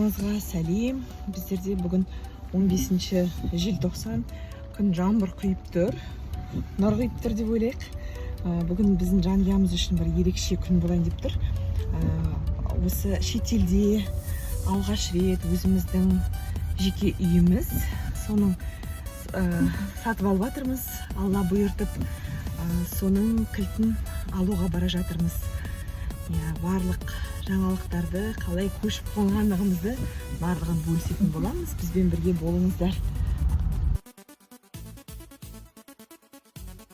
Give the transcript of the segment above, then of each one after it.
Баршаңызға сәлем! Біздерде бүгін 15 желтоқсан күн, жаңбыр құйып тұр, нұр құйып тұр деп ойлайық. Бүгін біздің жанұямыз үшін бір ерекше күн болайын деп тұр. Осы шетелде алғаш рет өзіміздің жеке үйіміз, соның сатып алып жатырмыз, Алла бұйыртып, соның кілтін алуға бара жатырмыз. Иә, барлық жаңалықтарды, қалай көшіп қонғандығымызды, барлығын бөлісетін боламыз. Бізбен бірге болыңыздар.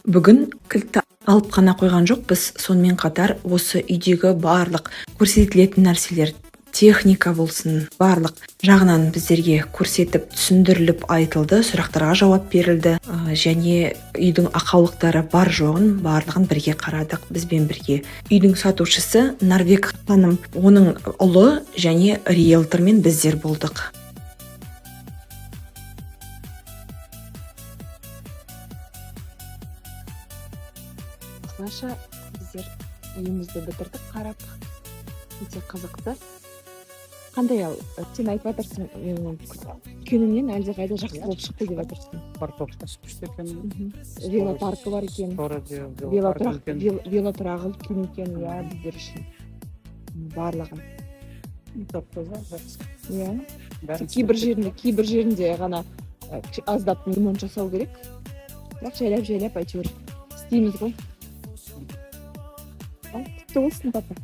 Бүгін кілтті алып қана қойған жоқпыз, сонымен қатар осы үйдегі барлық көрсетілетін нәрселер, техника болсын, барлық жағынан біздерге көрсетіп, түсіндіріліп айтылды, сұрақтарға жауап берілді. Және үйдің ақаулықтары бар жоғын барлығын бірге қарадық. Бізбен бірге үйдің сатушысы Нарбек ханым, оның ұлы және риэлтормен біздер болдық. Осылайша біздер үйімізді бітірдік қарап, өте қызықты. Қандай? Ал сен айтып жатырсың, мен күткенімнен әлдеқайда жақсы болып шықты деп жатырсың. Парковкасы күшті екен. Велопаркі бар екен. Городе. Велотұрақ, велотұрағы үлкен екен, иә, біздер үшін барлығы. Тап таза, жақсы. Иә. Бәрін. Кейбір жерінде ғана аздап ремонт жасау керек, бірақ жайлап жайлап әйтеуір істейміз ғой. Ал, құтты болсын, папа!